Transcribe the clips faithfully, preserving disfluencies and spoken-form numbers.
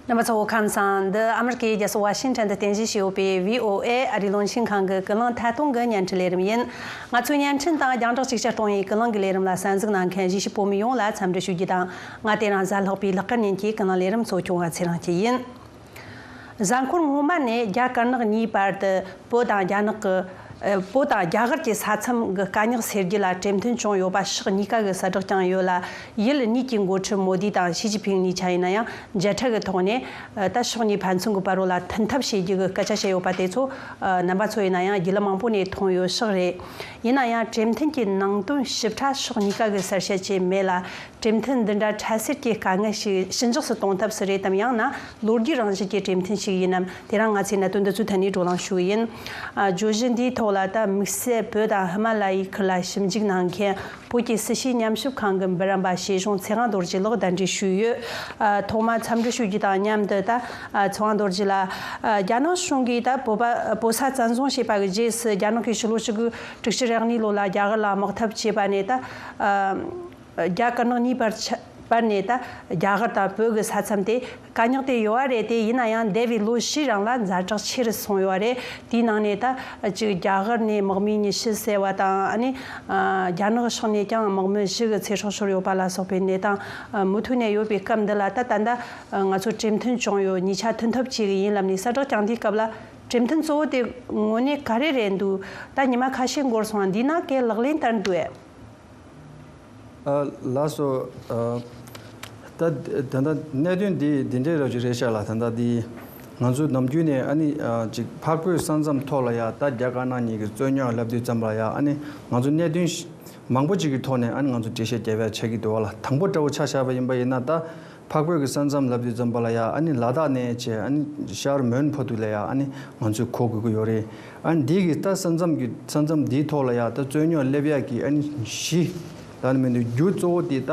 རྣམ་པ་ཚོ་ཁམས་བཟང་། འདི་ཨ་མི་རི་ཀའི་རྒྱལ་ས་ཝ་ཤིང་ཊོན་དུ་རྟེན་གཞི་བྱས་ཡོད་པའི་བྷི་ཨོ་ཨེ་ཨ་རིའི་རླུང་འཕྲིན་ཁང་གི་ཀུན་གླེང་ཐད་གཏོང་གི་བརྙན་འཕྲིན་ལས་རིམ་ཡིན། ང་ཚོའི་བརྙན་འཕྲིན་དང་རྒྱང་བསྒྲགས་ཅིག་ཅར་གཏོང་བའི་ཀུན་གླེང་གི་ལས་རིམ་ལ་གསན་གཟིགས་གནང་མཁན་གཞིས་བྱེས་བོད་མི་ཡོངས་ལ་འཚམས་འདྲི་ཞུ་རྒྱུ་དང་། ང་དེ་རིང་གཟའ་ལྷག་པའི་ལྷག་དཀར་ཉིན་གྱི་ཀུན་གླེང་ལས་རིམ་གཙོ་སྐྱོང་བ་ཚེ་རིང་སྐྱིད་ཡིན། གཟའ་འཁོར་སྔོན་མ་ནས་རྒྱ་དཀར་ནག་གཉིས་བར་དུ་བོད་དང་རྒྱ་ནག་གི་ཨ། བོད་དང་རྒྱ་གར་གྱི་ས་མཚམས་ཀྱི་དཀའ་རྙོག་སེལ་རྒྱུ་ལ་གྲོས་མཐུན་བྱུང་ཡོད་པ་ཕྱོགས་གཉིས་ཀ་གིས་གསལ་བསྒྲགས་བསྐྱངས་ཡོད་ལ། ཡུལ་གཉིས་ཀྱི་འགོ་ཁྲིད་མོ་དི་དང་ཞི་ཅིན་ཕིང་གཉིས་ཆ་ཡིན་ན་ཡང་མཇལ་འཕྲད་ཀྱི་ཐོག་ནས་ཨ། ད་ཕྱོགས་གཉིས་ཕན་ཚུན་གྱི་བར་རོ་ལ་མཐུན་ཐབས་བྱེད་རྒྱུ་གི་སྐད་ཆ་བཤད་ཡོད་པ་དེ་ཚོ་ཨ། རྣམ་པ་ཚོ་ཡིན་ན་ཡང་རྒྱུས་ལོན་མང་པོ་ནས་མཐོང་ཡོད་ཤག་རེད། ཡིན་ན་ཡང་གྲོས་མཐུན་གྱི་ནང་དོན་ཞིབ་ཕྲ་ཕྱོགས་གཉིས་ཀ་གིས་གསལ་བཤད་བྱས་མེད་ལ། གྲོས་མཐུན་འདི་འདྲ་འཕྲལ་སེལ་གྱི་དཀའ་ངལ་ཞིག་ཞི་འཇགས་སུ་གཏོང་ཐབས་སུ་རེད་དམ། ཡང་ན་ལོ་རྒྱུས་རང་བཞིན་གྱི་གྲོས་མཐུན་ཞིག་ཡིན་ནམ། དེ་རིང་ང་ཚོས་གནད་དོན་འདི་ཚོའི་ཐད་ནས་བགྲོ་གླེང་ཞུ་གི་ཡིན། ཨ། བརྗོད་གཞི་འདིའི་ཐོག་ལ་ད་དམིགས་བསལ་བོད་དང་ཧི་མ་ལ་ཡའི་ཁུལ་ལ་ཞིབ་འཇུག་གནང་མཁན་བོད་ཀྱི་སྲིད་ཞིའི་ཉམས་ཞིབ་ཁང་གི་འབུམ་རམས་པ་ཞེ་གཞུང་ཚེ་དབང་རྡོ་རྗེ་ལགས་གདན་འདྲེན་ཞུས་ཡོད། ཨ། ཐོག་མར་འཚམས་འདྲི་ཞུ་རྒྱུ་དང་མཉམ་དུ་ད། ཨ། ཚེ་དབང་རྡོ་རྗེ་ལགས། ཨ། རྒྱ་ནག་གཞུང་གིས་ད་བོད་པ་བོད་ས་བཙན་བཟུང་བྱས་པ་གི་རྗེས་སུ་རྒྱ་ནག་གིས་ཕྱི་ལོ་ཆིག་སྟོང་དགུ་བརྒྱ་དྲུག་ཅུ་རེ་གཉིས་ལོ་ལ་རྒྱ་གར་ལ་དམག་འཐབ་བྱས་པ་ནས་ད། ཨ། རྒྱ་དཀར་ནག་གཉིས་བར་ཆ་བར་ནས་ད་རྒྱ་གར་དང་བོད་ཀྱི་ས་མཚམས་དེ་དཀའ་རྙོག་དེ་ཡོད་པ་རེད། དེ་ཡིན་ན་ཡང་འདས་པའི་ལོ་བཞིའི་རིང་ལ་ཛ་དྲག་ཆེ་རུ་སོང་ཡོད་པ་རེད། དེའི་ནང་ནས་ད་ཅིག་རྒྱ་གར་ནས་དམག་མི་ཉི་ཤུ་བསད་པ་དང་། ཨ་ནི་ཨ། རྒྱ་ནག་ཕྱོགས་ནས་ཀྱང་དམག་མི་བཞི་གི་ཚེ་སྲོག་ཤོར་ཡོད་པ་ལ་སོགས་པའི་གནས་སྟངས་མུ་མཐུད་ནས་ཡོད་པའི་སྐབས་འདི་ལ། ད་ད་ལྟ་ང་ཚོ་གྲོས་མཐུན་བྱུང་ཡོད། གཉིས་ཆ་མཐུན་ཐབས་བྱེད་ཀྱི་ཡིན་ལབ་ནས་གསལ་བསྒྲགས་བསྐྱངས་དུས་སྐབས་ལ། གྲོས་མཐུན་གཙོ་བོ་དེ་དངོས་གནས་ག་རེ་རེད་འདུག་ད་ཉི་མ་ཁ་ཤས་འགོར་སོང་། འདིའི་ནང་གི་ལག་ལེན་བསྟར་འདུག་ཨེ། ཨ། ལགས་སོ། ཨ། ད་ད་ལྟ་གནད་དོན་འདི་འདི་འདྲའི་རོ་ཅིག་རེད་ཤག་ལ། ད་ལྟ་འདི་ང་ཚོ་ནམ་རྒྱུན་ནས་ཨ་ནི་ཨ་ཅིག་འཕགས་བོད་ས་མཚམས་ཐོག་ལ་ཡ་ད་རྒྱ་དཀར་ནག་གཉིས་ཀྱི་རྩོད་རྙོག་ལབ་དུས་ཙམ་པ་ལ་ཡ། ཨ་ནི་ང་ཚོ་གནད་དོན་ཞིག་མང་པོ་ཅིག་གི་ཐོག་ནས་ཨ་ནི་ང་ཚོ་འགྲེལ་བཤད་རྒྱབ་ཡ་ཆགས་ཀྱི་འདུག་བ་ལ། དང་པོ་འདྲ་བོ་ཆ་བཞག་པ་ཡིན་པ་ཡིན་ན། ད་འཕགས་བོད་ཀྱི་ས་མཚམས་ལབ་དུས་ཙམ་པ་ལ་ཡ། ཨ་ནི་ལ་དྭགས་ནས་བྱས་ཨ་ནི་ཤར་མོན་བར་དུ་ལ་ཡ། ཨ་ནི་ང་ཚོས་གོ་དགོས་ཀྱི་ཡོད་རེད། ཨ་ནི་འདི་གི་ད་ས་མཚམས་ཀྱི་ས་མཚམས་འདིའི་ཐོག་ལ་ཡ་ད་རྩོད་རྙོག་སླེབས་ཡག་གི་ཨ་ནི་གཞི་ད་ནི་མི་འདུག་རྒྱུ་གཙོ་བོ་དེ་ད་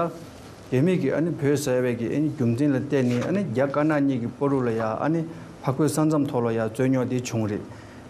རྒྱ་མི་གི་ཨ་ནི་བོད་ཟེར་བའི་གི་ཨ་ནི་རྒྱུ་མཚན་ལ་བརྟེན་ནས། ཨ་ནི་རྒྱ་དཀར་ནག་གཉིས་ཀྱི་བར་དུ་ལ་ཡ། ཨ་ནི་འཕགས་བོད་ས་མཚམས་ཐོག་ལ་ཡ་རྩོད་རྙོག་དེ་བྱུང་རེད།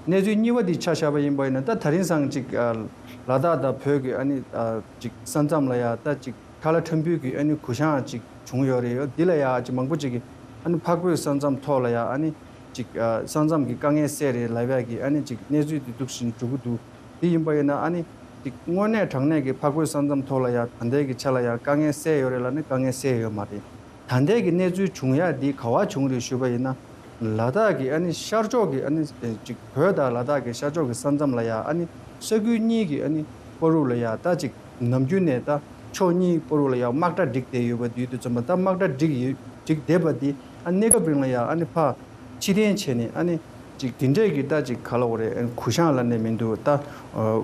གནས་ཚུལ་གཉིས་པ་དེ་ཆ་བཞག་པ་ཡིན་པ་ཡིན་ན། ད་དེ་རིང་སང་ཅིག་ཨ་ལ་དྭགས་དང་བོད་ཀྱི་ཨ་ནི་ཨ་ཅིག་ས་མཚམས་ལ་ཡ་ད་ཅིག་ཁ་ལག་ཕྲན་བུ་གི་ཨ་ནི་གུ་བཤངས་ཅིག་བྱུང་ཡོད་རེད། འདི་ལ་ཡ་ཅིག་མང་པོ་ཅིག་གིས་ཨ་ནི་འཕགས་བོད་ས་མཚམས་ཐོག་ལ་ཡ་ཨ་ནི་ཅིག་ཨ་ས་མཚམས་ཀྱི་དཀའ་ངལ་སེལ་རེད་ལབ་ཡ་གི་ཨ་ནི་ཅིག་གནས་ཚུལ་དེ་འདུག་བཞིན་འགྲོ་གི་འདུག་དེ་ཡིན་པ་ཡིན་ན་ཨ་ནི་ཅིག་དངོས་གནས་དྲང་གནས་ཀྱི་འཕགས་བོད་ས་མཚམས་ཐོག་ལ་ཡ་ད་ལྟའི་གི་ཆ་ལ་ཡ་དཀའ་ངལ་སེལ་ཡོད་རེད་ལབ་ན་དཀའ་ངལ་སེལ་ཡོད་མ་རེད། ད་ལྟའི་གི་གནས་ཚུལ་བྱུང་ཡ་འདི་ག་བ་བྱུང་རེད་ཞུས་པ་ཡིན་ན། ལ་དྭགས་ཀྱི་ཨ་ནི་ཤར་ཕྱོགས་ཀྱི་ཨ་ནི་ཅིག་བོད་དང་ལ་དྭགས་ཀྱི་ཤར་ཕྱོགས་ཀྱི་ས་མཚམས་ལ་ཡ། ཨ་ནི་ས་ཁུལ་གཉིས་ཀྱི་ཨ་ནི་བར་དུ་ལ་ཡ་ད་ཅིག་ནམ་རྒྱུན་ནས་ད་ཕྱོགས་གཉིས་བར་དུ་ལ་ཡ་དམག་གྲ་བསྒྲིགས་བསྡད་ཡོད་པ་དུས་དུས་ཙམ་པ། ད་དམག་གྲ་བསྒྲིགས་ཡོད་བསྒྲིགས་བསྡད་པ་འདི་ཨ་གནས་སྐབས་རིང་ལ་ཡ་ཨ་ནི་ཕར་ཕྱིར་འཐེན་བྱས་ནས། ཨ་ནི་ཅིག་དེ་འདྲས་ཀྱི་ད་ཅིག་ག་ལ་འོ་རེད། ཨ་ནི་གུ་བཤངས་ལབ་ནས་མི་འདུག་ད་ཨ་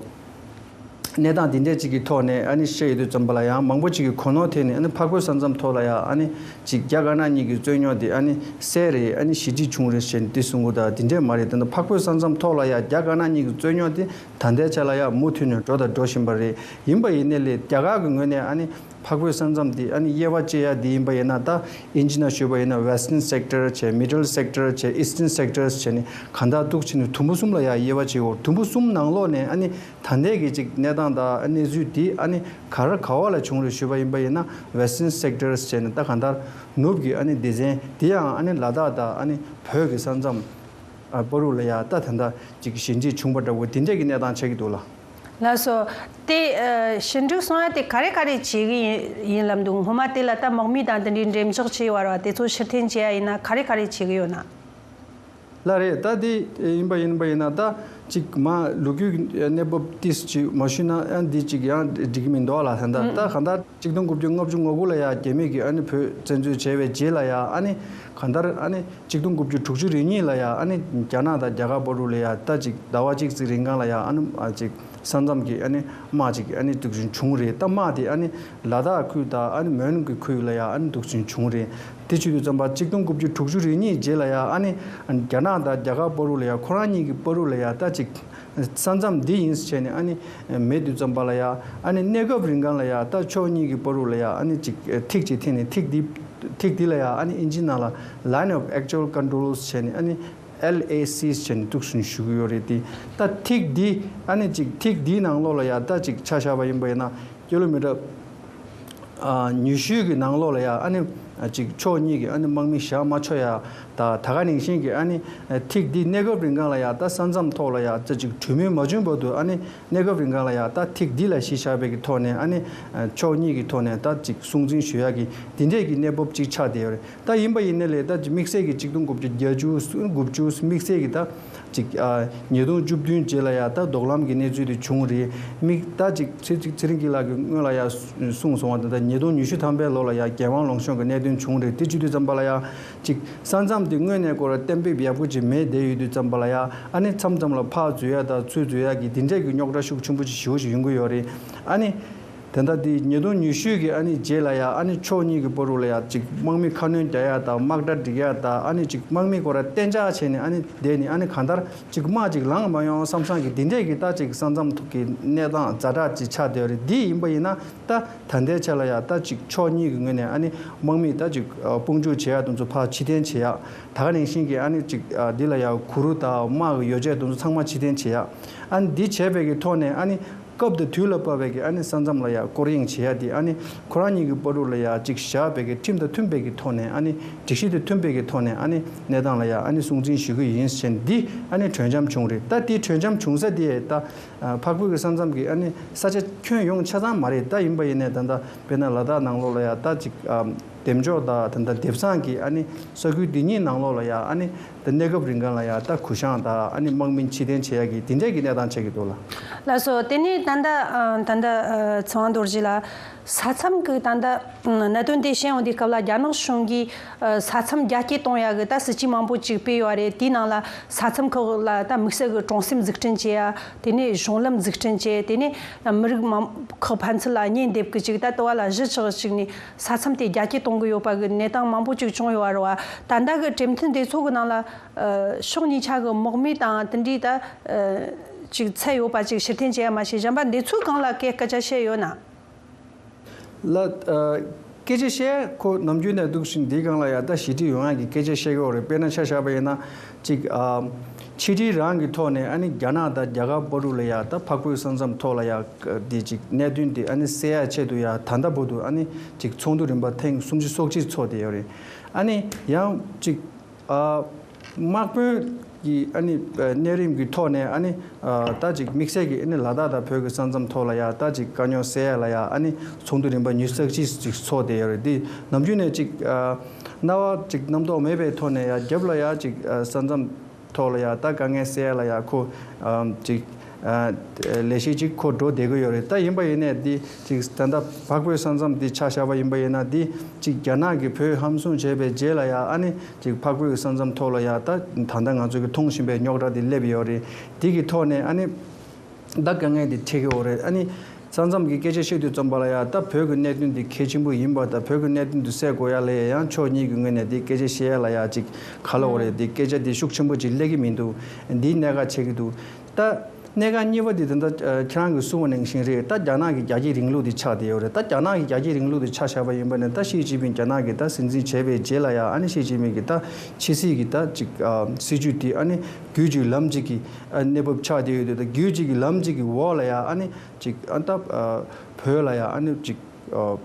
གནས་སྟངས་དེ་འདྲས་ཅིག་གི་ཐོག་ནས་ཨ་ནི་བཤད་ཡོད་དུས་ཙམ་པ་ལ་ཡང་མང་པོ་ཅིག་གིས་གོ་ནོར་ཐེབས་ནས། ཨ་ནི་འཕགས་བོད་ས་མཚམས་ཐོག་ལ་ཡ་ཨ་ནི་ཅིག་རྒྱ་དཀར་ནག་གཉིས་ཀྱི་རྩོད་རྙོག་དེ་ཨ་ནི་སེལ་རེད། ཨ་ནི་ཞི་འགྲིག་བྱུང་རེད་ཟེར་ནས་དེ་གསུང་གི་འདུག་དེ་འདྲས་མ་རེད། ད་ལྟ་འཕགས་བོད་ས་མཚམས་ཐོག་ལ་ཡ་རྒྱ་དཀར་ནག་གཉིས་ཀྱི་རྩོད་རྙོག་དེ་ད་ལྟའི་ཆ་ལ་ཡ་མུ་མཐུད་ནས་འགྲོ་དང་འགྲོ་བཞིན་པ་རེད། ཡིན་པ་ཡིན་ནའི་ལས་རྒྱ་གར་གྱི་ངོས་ནས་ཨ་ནི་འཕགས་བོད་ས་མཚམས་དེ་ཨ་ནི་དབྱེ་བ་ཕྱེ་ཡ་དེ་ཡིན་པ་ཡིན་ན། ད་ཨིན་ཇི་ནང་ཞུས་པ་ཡིན་ན་Western Sector བྱས། Middle Sector བྱས། Eastern Sectors བྱས་ནས་གང་ལྟར་འདུག་བྱས་ནས་དུམ་བུ་གསུམ་ལ་ཡ་དབྱེ་བ་ཕྱེ་ཡོད། དུམ་བུ་གསུམ་ནང་ལོགས་ནས་ཨ་ནི་ད་ལྟའི་གི་ཅིག་གནས་སྟངས་དང་གནས་ཚུལ་འདི་ཨ་ནི་ག་རེ་ག་བ་ལ་བྱུང་རེད་ཞུས་པ་ཡིན་པ་ཡིན་ན། Western Sectors བྱས་ནས་ད་གང་ལྟར་ནུབ་ཀྱི་ཨ་ནི་སྡེ་ཚན་དེ་ཡང་ཨ་ནི་ལ་དྭགས་དང་ཨ་ནི་བོད་ཀྱི་ས་མཚམས་ཨ་བར་དུ་ལ་ཡ་ད་ད་ལྟ་ཅིག་ཞི་འགྲིག་བྱུང་པ་འདྲ་བོ་དེ་འདྲས་ཀྱི་གནས་སྟངས་ཆགས་ཀྱི་འདུག་ལ། ལགས་སོ། དེ་ཨ་ཞི་འགྲིག་སོང་ཡ་དེ་ག་རེ་ག་རེ་བྱེད་ཀྱི་ཡིན་ཡིན་ལབ་འདུག་སྔོན་མ་དེ་ལ་ད་དམག་མི་དང་དེ་འདྲའི་འགྲེམས་འཇོག་བྱས་ཡོད་རེད་བ། དེ་ཚོ་ཕྱིར་འཐེན་བྱེད་ཡ་ཡིན་ན་ག་རེ་ག་རེ་བྱེད་ཀྱི་ཡོད་ན། ལགས་རེད། ད་དེ་ཡིན་པ་ཡིན་པ་ཡིན་ན། ད་ཅིག་མ་ལོ་རྒྱུས་ཀྱི་གནས་བབ་ཏིས་ཅིག་མ་ཞུས་ན་ཡང་འདི་ཅིག་ཡང་འགྲིག་གི་མི་འདུག་ལ། ད་ད་ད་གང་ལྟར་ཆིག་སྟོང་དགུ་བརྒྱ་ལྔ་བཅུ་ང་དགུ་ལ་ཡ་རྒྱ་མི་གིས་ཨ་ནི་བོད་བཙན་འཛུལ་བྱས་པའི་རྗེས་ལ་ཡ། ཨ་ནི་གང་ལྟར་ཨ་ནི་ཆིག་སྟོང་དགུ་བརྒྱ་དྲུག་ཅུ་རེ་གཉིས་ལ་ཡ་ཨ་ནི་རྒྱ་ནག་དང་རྒྱ་གར་བར་དུ་ལ་ཡ་ད་ཅིག་ཟླ་བ་གཅིག་ཙམ་རིང་གང་ལ་ཡ་ཨ་ནི་ཨ་ཅིག་ས་མཚམས་ཀྱི་ཨ་ནི་དམག་ཅིག་ཨ་ནི་འདུག་བཞིན་བྱུང་རེད། ད་དམག་དེ་ཨ་ནི་ལ་དྭགས་ཁུལ་དང་ཨ་ནི་མོན་གྱི་ཁུལ་ལ་ཡ་ཨ་ནི་འདུག་བཞིན་བྱུང་རེད། དེ་བྱེད་དུས་ཙམ་པ་ཆིག་སྟོང་དགུ་བརྒྱ་དྲུག་ཅུ་རེ་གཉིས་རྗེས་ལ་ཡ་ཨ་ནི་རྒྱ་ནག་དང་རྒྱ་གར་བར་དུ་ལ་ཡ་ཁོ་རང་གཉིས་ཀྱི་བར་དུ་ལ་ཡ་ད་ཅིག་ས་མཚམས་འདི་ཡིན་ཟེར་ནས་ཨ་ནི་མེད་དུས་ཙམ་པ་ལ་ཡ། ཨ་ནི་གནས་སྐབས་རིང་གང་ལ་ཡ་ད་ཕྱོགས་གཉིས་ཀྱི་བར་དུ་ལ་ཡ་ཨ་ནི་ཅིག་ཐིག་ཅིག་འཐེན་ནས། ཐིག་འདི་ཐིག་འདི་ལ་ཡ་ཨ་ནི་ཨིན་ཇི་ནང་ལ་Line of Actual Controls ཟེར་ནས་ཨ་ནི་ལ་ཨེ་སི་ཟེར་ནས་འདུག་སེ་ཞུ་གི་ཡོད་རེད། དེ་ད་ཐིག་འདི་ཨ་ནི་ཅིག་ཐིག་འདིའི་ནང་ལོགས་ལ་ཡ་ད་ཅིག་ཆ་བཞག་པ་ཡིན་པ་ཡིན་ན་ཀི་ལོ་མི་ཊར་ ཨ་ཉི་ཤུའི་གི་ནང་ལོགས་ལ་ཡ་ཨ་ནི་ཅིག་ཕྱོགས་གཉིས་ཀྱི་ཨ་ནི་དམག་མི་བཞག་མ་ཆོག་ཡ། ད་ད་ག་ནང་བཞིན་གྱི་ཨ་ནི་ཐིག་འདི་གནས་སྐབས་རིང་གང་ལ་ཡ་ད་ས་མཚམས་ཐོག་ལ་ཡ་ད་ཅིག་གྲོས་མོལ་མ་བྱུང་བར་དུ་ཨ་ནི་གནས་སྐབས་རིང་གང་ལ་ཡ་ད་ཐིག་འདི་ལ་གཞི་བཞག་པའི་གི་ཐོག་ནས་ཨ་ནི་ཕྱོགས་གཉིས་ཀྱི་ཐོག་ནས་ད་ཅིག་སྲུང་འཛིན་ཞུ་ཡ་གི་འདི་འདྲས་ཀྱི་གནས་བབ་ཅིག་ཆགས་བསྡད་ཡོད་རེད། ད་ཡིན་པ་ཡིན་ནའི་ལས་ད་དམིགས་བསལ་གྱི་གཅིག་སྟོང་དགུ་བརྒྱ་བརྒྱད་ཅུ་དགུ་བཅུ་དམིགས་བསལ་གྱི་ད་ཅིག་ཨ་ཉིས་སྟོང་བཅུ་བདུན་རྗེས་ལ་ཡ་ད་རྡོག་ལམ་གྱི་གནས་ཚུལ་དེ་བྱུང་རེད། དམིགས་ད་ཅིག་ཚེ་ཚེ་རིང་སྐྱིད་ལགས་ཀྱིས་སྔོན་ལ་ཡ་གསུངས་སོང་བ་ད་ད་ཉིས་སྟོང་ཉི་ཤུ་ཐམ་པའི་ལོ་ལ་ཡ་རྒྱལ་དབང་ལུང་གཤོང་གི་གནད་དོན་བྱུང་རེད། དེ་བྱེད་དུས་ཙམ་པ་ལ་ཡ་ཅིག་ས་མཚམས་དེ་དངོས་གནས་ཁོ་ར་གཏན་འབེབས་ཡག་པོ་ཅིག་མེད་བསྡད་ཡོད་དུས་ཙམ་པ་ལ་ཡ་ཨ་ནི་མཚམས་མཚམས་ལ་ཕར་འཛུལ་ཡ་ད་ཚུར་འཛུལ་ཡ་གི་དེ་འདྲས་ཀྱི་རྙོག་དྲ་ཤུགས་ཆེན་པོ་ཅིག་ཞེ་པོ་ཅིག་ཡོང་གི་ཡོད་རེད། ཨ་ནི། དེ་འདྲ་དེ་ཉིས་སྟོང་ཉི་ཤུ་གི་ཨ་ནི་རྗེས་ལ་ཡ་ཨ་ནི་ཕྱོགས་གཉིས་ཀྱི་བར་དུ་ལ་ཡ་ཅིག་དམག་མི་ཁ་སྣོན་རྒྱག་ཡ་དང་དམག་གྲ་སྒྲིག་ཡ་དང་ཨ་ནི་ཅིག་དམག་མི་ཁོ་ར་གཏན་འཇགས་བྱས་ནས་ཨ་ནི་བསྡད་ནས་ཨ་ནི་གང་ལྟར་ཅིག་དམག་ཅིག་ལངས་མ་ཡོང་བསམ་བསམ་གི་དེ་འདྲས་ཀྱི་ད་ཅིག་ས་མཚམས་ཐོག་གི་གནས་སྟངས་ཛ་དྲག་ཅིག་ཆགས་བསྡད་ཡོད་རེད། འདི་ཡིན་པ་ཡིན་ན་ད་ད་ལྟའི་ཆ་ལ་ཡ་ད་ཅིག་ཕྱོགས་གཉིས་ཀྱི་ངོས་ནས་ཨ་ནི་དམག་མི་ད་ཅིག་དཔུང་འཇུག་བྱེད་ཡ་དེ་ཚོ་ཕར་ཕྱིར་འཐེན་བྱེད་ཡ། ད་ག་ནང་བཞིན་གྱི་ཨ་ནི་ཅིག་འདི་ལ་ཡ་གུ་རུ་དང་དམག་གི་ཡོ་བྱད་དེ་ཚོ་ཚང་མ་ཕྱིར་འཐེན་བྱེད་ཡ། ཨ་ནི་འདི་བྱས་པའི་གི་ཐོག་ནས་ཨ་ནི། སྐབས་དང་དུས་ལ་བབ་པའི་གི་ཨ་ནི་ས་མཚམས་ལ་ཡ་སྐོར་གཡེང་བྱེད་ཡ་དེ་ཨ་ནི་ཁོ་རང་གཉིས་ཀྱི་བར་དུ་ལ་ཡ་ཅིག་བཞག་པའི་གི་ཁྲིམས་དང་མཐུན་པའི་གི་ཐོག་ནས་ཨ་ནི་སྒྲིག་གཞི་དང་མཐུན་པའི་གི་ཐོག་ནས་ཨ་ནི་གནས་སྟངས་ལ་ཡ་ཨ་ནི་སྲུང་འཛིན་ཞུ་གི་ཡིན་ཟེར་འདི་ཨ་ནི་གྲོས་འཆམ་བྱུང་རེད། ད་དེ་གྲོས་འཆམ་བྱུང་ས་དེ་ད་འཕགས་བོད་ཀྱི་ས་མཚམས་ཀྱི་ཨ་ནི་ས་ཆ་ཁྱོན་ཡོངས་ཆ་ཚང་མ་རེད། ད་ཡིན་པ་ཡིན་ནའི་ད་ལྟ་དཔེར་ན་ལ་དྭགས་ནང་ལོགས་ལ་ཡ་ད་ཅིག་འདེམས་འཇོག་དང་ད་ལྟ་དེབ་བཟང་གི་ཨ་ནི་ས་ཁུལ་འདི་གཉིས་ནང་ལོགས་ལ་ཡ་ཨ་ནི། དེ་གནས་སྐབས་རིང་གང་ལ་ཡ་ད་གུ་བཤངས་དང་ཨ་ནི་དམག་མི་ཕྱིར་འཐེན་བྱེད་ཡ་གི་དེ་འདྲས་ཀྱི་གནས་སྟངས་ཆགས་ཀྱི་འདུག་ལ། ལགས་སོ། དེ་ནས་ད་ལྟ་ཨ་ད་ལྟ་ཨ་ཚེ་དབང་རྡོ་རྗེ་ལགས་ས་མཚམས་ཀྱི་ད་ལྟ་ཨ་གནད་དོན་དེ་བཤད་ཡོང་དུས་སྐབས་ལ་རྒྱ་ནག་གཞུང་གིས་ཨ་ས་མཚམས་རྒྱ་སྐྱེད་གཏོང་ཡ་གི་ད་སྲིད་ཇུས་མང་པོ་ཅིག་སྤེལ་ཡོད་རེད། དེའི་ནང་ལ་ས་མཚམས་ཁག་ལ་ད་དམིགས་བསལ་གྱི་གྲོང་གསེབ་འཛུགས་སྐྲུན་བྱེད་ཡ། དེ་ནས་གཞུང་ལམ་འཛུགས་སྐྲུན་བྱེད། དེ་ནས་མི་རིགས་མང་ཁག་ཕན་ཚུན་ལ་གཉེན་སྡེབ་ཀྱི་ཅིག་ད་ལྟ་བ་ལ་གཞི་ཆགས་ཅིག་ནས། ས་མཚམས་དེ་རྒྱ་སྐྱེད་གཏོང་གི་ཡོད་པ་གི་གནས་སྟངས་མང་པོ་ཅིག་བྱུང་ཡོད་རེད་བ། ད་ལྟ་གི་གྲོས་མཐུན་དེ་ཚོ་གི་ནང་ལ་ཨ་ཕྱོགས་གཉིས་ཆ་གི་དམག་མི་དང་དེ་འདྲའི་ད་ཨ་ཅིག་ཚད་ཡོད་པ་ཅིག་ཕྱིར་འཐེན་བྱས་ཡ་མ་ཤེས་གཞན་པ་འདི་ཚོའི་སྒང་ལ་སྐད་སྐད་ཆ་བཤད་ཡོད་ན། ལ་ཨ་སྐད་ཆ་བཤད་ཁོ་ནམ་རྒྱུན་ནས་འདུག་བཞིན་འདིའི་སྒང་ལ་ཡ་ད་ཞི་འགྲིག་ཡོང་ཡ་གི་སྐད་ཆ་བཤད་ཀྱི་ཡོད་རེད། དཔེར་ན་ཆ་བཞག་པ་ཡིན་ན། གཅིག་ཨ་ཕྱི་འབྲེལ་རང་གི་ཐོག་ནས་ཨ་ནི་རྒྱ་ནག་དང་རྒྱ་གར་བར་དུ་ལ་ཡ་ད་འཕགས་བོད་ས་མཚམས་ཐོག་ལ་ཡ་དེ་གཅིག་གནད་དོན་དེ་ཨ་ནི་སེལ་ཡ་ཆེད་དུ་ཡ་ད་ལྟ་བར་དུ་ཨ་ནི་གཅིག་ཚོགས་འདུ་རིམ་པ་ཐེངས་སུམ་ཅུ་སོ་གཅིག་ཚོགས་བསྡད་ཡོད་རེད། ཨ་ནི་ཡང་གཅིག་ཨ་དམག་དཔོན་གྱི་ཨ་ནི་ཨ་གནས་རིམ་གྱི་ཐོག་ནས་ཨ་ནི་ཨ་ད་གཅིག་དམིགས་བསལ་གྱི་ཨ་ནི་ལ་དྭགས་དང་བོད་ཀྱི་ས་མཚམས་ཐོག་ལ་ཡ་ད་གཅིག་དཀའ་རྙོག་སེལ་ཡ་ལ་ཡ་ཨ་ནི་ཚོགས་འདུ་རིམ་པ་ཉི་ཤུ་རྩ་གཅིག་ཅིག་ཚོགས་བསྡད་ཡོད་རེད། དེ་ནམ་རྒྱུན་ནས་གཅིག་ཨ། སྣང་བ་ཅིག་རྣམ་རྟོག་མེད་པའི་ཐོག་ནས་ཡ་རྒྱབ་ལ་ཡ་ཅིག་ཨ་ས་མཚམས་ཐོག་ལ་ཡ་ད་དཀའ་ངལ་སེལ་ཡ་ལ་ཡ་ཁོ་ཨམ་ཅིག་ཨ་ལས་གཞི་ཅིག་ཁོ་འགྲོ་བསྡད་ཀྱི་ཡོད་རེད། ད་ཡིན་པ་ཡིན་ནས་འདི་ཅིག་ད་ལྟ་འཕགས་བོད་ས་མཚམས་འདི་ཆ་བཞག་པ་ཡིན་པ་ཡིན་ན་འདི་ཅིག་རྒྱ་ནག་གིས་བོད་ཧམ་བཟུང་བྱས་པའི་རྗེས་ལ་ཡ་ཨ་ནི་ཅིག་འཕགས་བོད་ཀྱི་ས་མཚམས་ཐོག་ལ་ཡ་ད་ད་ལྟ་ང་ཚོ་གི་མཐོང་བཞིན་པའི་རྙོག་དྲ་འདི་སླེབས་ཡོད་རེད། འདི་གི་ཐོག་ནས་ཨ་ནི། ད་དཀའ་ངལ་འདི་འཕྲད་ཀྱི་ཡོད་རེད། ཨ་ནི་ས་མཚམས་ཀྱི་སྐད་ཆ་བཤད་དུས་ཙམ་པ་ལ་ཡ་ད་བོད་ཀྱི་གནད་དོན་འདི་གལ་ཆེན་པོ་ཡིན་པ་དང་བོད་ཀྱི་གནད་དོན་འདི་སེལ་དགོས་ཡ་ལ་ཡ་ཡང་ཕྱོགས་གཉིས་ཀྱི་ངོས་ནས་འདི་སྐད་ཆ་བཤད་ཡ་ལ་ཡ་ཅིག་ག་ལ་འོ་རེད། འདི་སྐད་ཆ་འདི་ཤུགས་ཆེན་པོ་ཅིག་སླེབས་ཀྱི་མི་འདུག་འདིའི་གནད་འགག་ཆགས་ཀྱི་འདུག་ད་གནད་འགག་གཉིས་པ་འདི་ད་ལྟ་ཁྱེད་རང་གིས་གསུངས་པ་ནང་བཞིན་རེད། ད་རྒྱ་ནག་གི་རྒྱལ་གཅེས་རིང་ལུགས་འདི་ཆགས་བསྡད་ཡོད་རེད། ད་རྒྱ་ནག་གི་རྒྱལ་གཅེས་རིང་ལུགས་འདི་ཆ་བཞག་པ་ཡིན་པ་ནི་ད་ཞི་ཅིན་ཕིང་རྒྱ་ནག་གི་ད་སྲིད་འཛིན་བྱས་པའི་རྗེས་ལ་ཡ་ཨ་ནི་ཞི་ཅིན་ཕིང་གི་ད་ཕྱི་སྲིད་ཀྱི་ད་ཅིག་ཨ་སྲིད་ཇུས་འདི་ཨ་ནི་རྒྱུད་གཅིག་ལམ་གཅིག་གི་ཨ་གནས་བབ་ཆགས་བསྡད་ཡོད་དུས། ད་རྒྱུད་གཅིག་གི་ལམ་གཅིག་གི་འོག་ལ་ཡ་ཨ་ནི་ཅིག་ཨ་ད་ཨ་བོད་ལ་ཡ་ཨ་ནི་ཅིག་ཨ་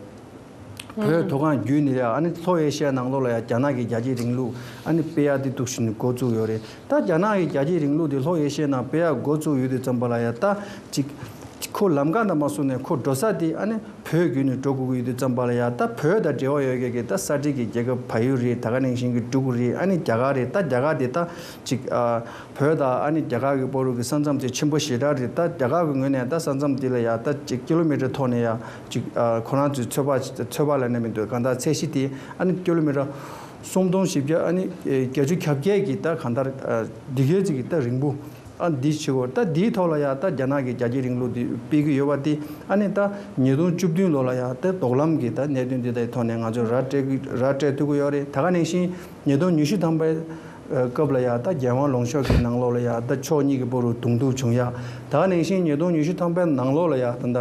བོད་མཐོ་སྒང་བརྒྱུད་ནས་ཡ་ཨ་ནི་ལྷོ་ཨེ་ཤི་ཡ་ནང་ལོགས་ལ་ཡ་རྒྱ་ནག་གི་རྒྱལ་གཅེས་རིང་ལུགས་ཨ་ནི་སྤེལ་ཡ་དེ་འདུག་བཞིན་འགོ་བཙུགས་ཡོད་རེད། ད་རྒྱ་ནག་གི་རྒྱལ་གཅེས་རིང་ལུགས་དེ་ལྷོ་ཨེ་ཤི་ཡ་ནང་སྤེལ་ཡ་འགོ་བཙུགས་ཡོད་དུས་ཙམ་པ་ལ་ཡ་ད་ཅིག་ཁོ་ལམ་ཁ་ནང་མ་སོང་ནས་ཁོ་འགྲོ་ས་དེ་ཨ་ནི་བོད་བརྒྱུད་ནས་འགྲོ་དགོས་ཀྱི་ཡོད་དུས་ཙམ་པ་ལ་ ཡ་ད་བོད་དང་འབྲེལ་བ་ཡོད་མཁན་གྱི་ད་ས་འབྲེལ་གྱི་རྒྱལ་ཁབ་བལ་ཡུལ་རེད། ད་ག་ནང་བཞིན་གྱི་འབྲུག་རེད། ཨ་ནི་རྒྱ་གར་རེད། ད་རྒྱ་གར་དེ་ད་ཅིག་ཨ། བོད་དང་ཨ་ནི་རྒྱ་གར་གྱི་བར་དུ་གི་ས་མཚམས་དེ་ཆེན་པོ་ཞེ་དྲག་རེད། ད་རྒྱ་གར་གྱི་ངོས་ནས་ད་ས་མཚམས་དེ་ལ་ཡ་ད་ཅིག་ཀི་ལོ་མི་ཊར་ཐོག་ནས་ཡ་ཅིག་ཨ་ཁོ་རང་ཚོའི་ཚོད་དཔག་ཚོད་དཔག་ལ་ནས་མི་འདུག་གང་ལྟར་ཚད་གཞི་དེ་ཨ་ནི་ཀི་ལོ་མི་ཊར་སུམ་སྟོང་བཞི་བརྒྱ་ཨ་ནི་བརྒྱད་ཅུ་གྱ་བརྒྱད་ཀྱི་ད་གང་ལྟར་ཨ་འདི་གའི་ཅིག་གི་ད་རིང་པོ་ཨ་འདི་བྱེད་དགོས། ད་འདིའི་ཐོག་ལ་ཡ་ད་རྒྱ་ནག་གི་རྒྱལ་གཅེས་རིང་ལུགས་འདི་སྤེལ་གྱི་ཡོད་པ་དེ་ཨ་ནི་ད་ཉིས་སྟོང་བཅུ་བདུན་ལོ་ལ་ཡ་ད་རྡོག་ལམ་གྱི་ད་གནད་དོན་འདི་དག་གི་ཐོག་ནས་ང་ཚོས་ར་སྤྲད་ཀྱི་ར་སྤྲད་ཐུབ་ཀྱི་ཡོད་རེད། ད་ག་ནང་བཞིན། ཉིས་སྟོང་ཉི་ཤུ་ཐམ་པའི་སྐབས་ལ་ཡ་ད་རྒྱལ་དབང་ལུང་གཤོང་གི་ནང་ལོགས་ལ་ཡ་ད་ཕྱོགས་གཉིས་ཀྱི་བར་དུ་གདོང་ཐུག་བྱུང་ཡ། ད་ ད་ག་ནང་བཞིན་ཉིས་སྟོང་ཉི་ཤུ་ཐམ་པའི་ནང་ལོགས་ལ་ཡ་ད་ལྟ་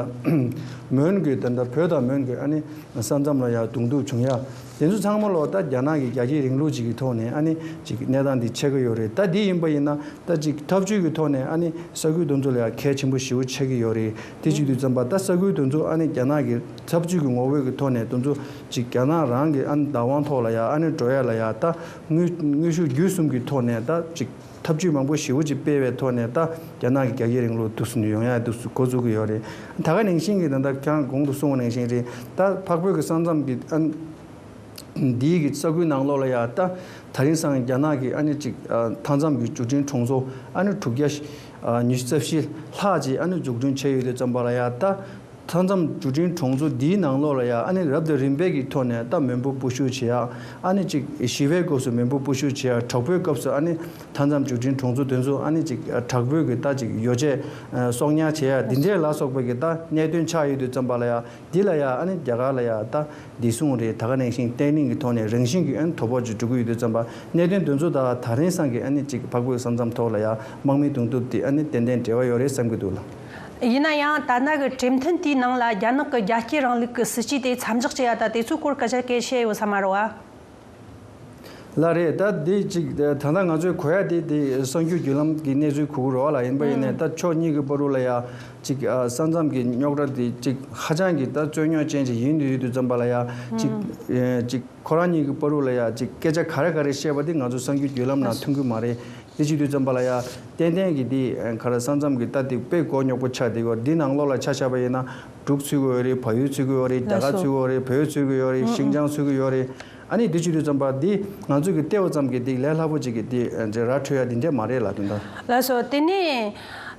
མོན་གྱི་ད་ལྟ་བོད་དང་མོན་གྱི་ཨ་ནི་ས་མཚམས་ལ་ཡ་གདོང་ཐུག་བྱུང་ཡ། དེ་ཚོ་ཚང་མ་ལོ་ད་རྒྱ་ནག་གི་རྒྱ་སྐྱེད་རིང་ལུགས་ཅིག་གི་ཐོག་ནས་ཨ་ནི་ཅིག་གནས་སྟངས་འདི་ཆགས་ཀྱི་ཡོད་རེད། ད་འདི་ཡིན་པ་ཡིན་ན་ད་ཅིག་འཐབ་ཇུས་ཀྱི་ཐོག་ནས་ཨ་ནི་ས་ཁུལ་དེ་ཚོ་ལ་ཡ་གལ་ཆེན་པོ་ཞེ་པོ་ཆགས་ཀྱི་ཡོད་རེད། དེ་བྱེད་དུས་ཙམ་པ་ད་ས་ཁུལ་དེ་ཚོ་ཨ་ནི་རྒྱ་ནག་གི་འཐབ་ཇུས་ཀྱི་ངོ་བོ་གི་ཐོག་ནས་དེ་ཚོ་ཅིག་རྒྱ་ནག་རང་གི་ཨ་ནི་བདག་དབང་ཐོག་ལ་ཡ་ཨ་ནི་འགྲོ་ཡ་ལ་ཡ་ད་དངོས་དངོས་ཤུགས་བརྒྱུད་གསུམ་གྱི་ཐོག་ནས་ད་ཅིག་འཐབ་ཇུས་མང་པོ་ཞེ་པོ་ཅིག་སྤེལ་བའི་ཐོག་ནས་ད་རྒྱ་ནག་གི་རྒྱ་སྐྱེད་རིང་ལུགས་འདུག་སེ་ཡོང་ཡ་འདུག་སེ་འགོ་བཙུགས་ཀྱི་ཡོད་རེད། ད་ག་ནང་བཞིན་གྱི་ད་ལྟ་ཁྱེད་རང་གོང་དུ་གསུངས་པ་ནང་བཞིན་རེད། ད་འཕགས་བོད་ཀྱི་ས་མཚམས་ཀྱི་ཨ་འདིའི་གི་ས་ཁུལ་ནང་ལོགས་ལ་ཡ་ད་ད་རིང་སང་རྒྱ་ནག་གི་ཨ་ནི་ཅིག་ཨ་མཐའ་མཚམས་ཀྱི་འཛུགས་སྐྲུན་གྲོང་ཚོ་ཨ་ནི་དྲུག་བརྒྱ་ཨ་ཉི་ཤུ་རྩ་བཞི་ལྷག་ཅིག་ཨ་ནི་འཛུགས་སྐྲུན་བྱས་ཡོད་དུས་ཙམ་པ་ལ་ཡ་ད། མཐའ་མཚམས་འཛུགས་སྐྲུན་གྲོང་ཚོ་འདིའི་ནང་ལོགས་ལ་ཡ་ཨ་ནི་རབ་དང་རིམ་པའི་གི་ཐོག་ནས་ད་མེ་འབོར་སྤོ་བཤུད་བྱེད་ཡ། ཨ་ནི་ཅིག་ཞི་བའི་སྐབས་སུ་མེ་འབོར་སྤོ་བཤུད་བྱེད་ཡ། དྲག་པོའི་སྐབས་སུ་ཨ་ནི་མཐའ་མཚམས་འཛུགས་སྐྲུན་གྲོང་ཚོ་དེ་ཚོ་ཨ་ནི་ཅིག་དྲག་པོའི་གི་ད་ཅིག་ཡོ་བྱད་གསོག་ཉར་བྱེད་ཡ་འདི་འདྲའི་ལ་སོགས་པའི་གི་ད་གནད་དོན་ཆགས་ཡོད་དུས་ཙམ་པ་ལ་ཡ་འདི་ལ་ཡ་ཨ་ནི་རྒྱ་གར་ལ་ཡ་ད་བདེ་སྲུང་རེད། ད་ག་ནང་བཞིན་བརྟན་ལྷིང་གི་ཐོག་ནས་རང་བཞིན་གྱི་ཨ་ནི་དོ་ཕོག་ཅིག་འགྲོ་གི་ཡོད་དུས་ཙམ་པ་གནད་དོན་དེ་ཚོ་ད་ད་རིང་སང་གི་ཨ་ནི་ཅིག་འཕགས་བོད་ས་མཚམས་ཐོག་ལ་ཡ་དམག་མི་གདོང་ཐུག་དེ་ཨ་ནི་ཏན་ཏན་འབྲེལ་བ་ཡོད་རེད་བསམ་གྱི་འདུག་ལགས། ཡིན་ན་ཡང་ད་ལྟ་གི་གྲོས་མཐུན་དེའི་ནང་ལ་རྒྱ་ནག་གི་རྒྱ་སྐྱེད་རིང་ལུགས་ཀྱི་སྲིད་ཇུས་དེ་མཚམས་འཇོག་བྱེད་ཡ་ད་དེ་ཚོའི་སྐོར་སྐད་ཆ་སྐད་བཤད་ཡོད་ས་མ་རེད་བ། ལགས་རེད། ད་འདི་ཅིག་ད་ལྟ་ང་ཚོས་གོ་ཡ་དེ་དེ་གསར་འགྱུར་བརྒྱུད་ལམ་གྱི་གནས་ཚུལ་གོ་གི་རེད་བ་ལགས། ཡིན་པ་ཡིན་ནའི་ད་ཕྱོགས་གཉིས་ཀྱི་བར་དུ་ལ་ཡ་ཅིག་ས་མཚམས་ཀྱི་རྙོག་དྲ་དེ་ཅིག་ཧ་ཅང་གི་ད་རྩོད་རྙོག་ཅན་ཅིག་ཡིན་དུས་དུས་ཙམ་པ་ལ་ཡ་ཅིག་ཅིག་ཁོ་རང་གཉིས་ཀྱི་བར་དུ་ལ་ཡ་ཅིག་སྐད་ཆ་ག་རེ་ག་རེ་བཤད་པ་དེ་ང་ཚོ་གསར་འགྱུར་བརྒྱུད་ལམ་ནང་མཐོང་གི་མ་རེད། དེ་བྱེད་དུས་ཙམ་པ་ལ་ཡ་ཏན་ཏན་གྱི་དེ་ག་རེ་ས་མཚམས་ཀྱི་ད་དེ་དཔེ་མགོ་རྙོག་པོ་ཆགས་བསྡད་ཡོད། འདི་ནང་ལོགས་ལ་ཆ་བཞག་པ་ཡིན་ན་འབྲུག་ཚུད་ཀྱི་ཡོད་རེད། བལ་ཡུལ་ཚུད་ཀྱི་ཡོད་རེད། རྒྱ་གར་ཚུད་ཀྱི་ཡོད་རེད། བལ་ཡུལ་ཚུད་ཀྱི་ཡོད་རེད། ཤིན་ཅང་ཚུད་ཀྱི་ཡོད་རེད། ཨ་ནི་དེ་བྱེད་དུས་ཙམ་པ་འདི་ང་ཚོ་གི་ལྟེ་བ་ཙམ་གྱི་འདི་ལས་སླ་པོ་ཅིག་གི་འདི་ར་འཕྲོད་ཡ་འདི་འདྲས་མ་རེད་ལ་དོན་དག་ལགས་སོ། དེ་ནས་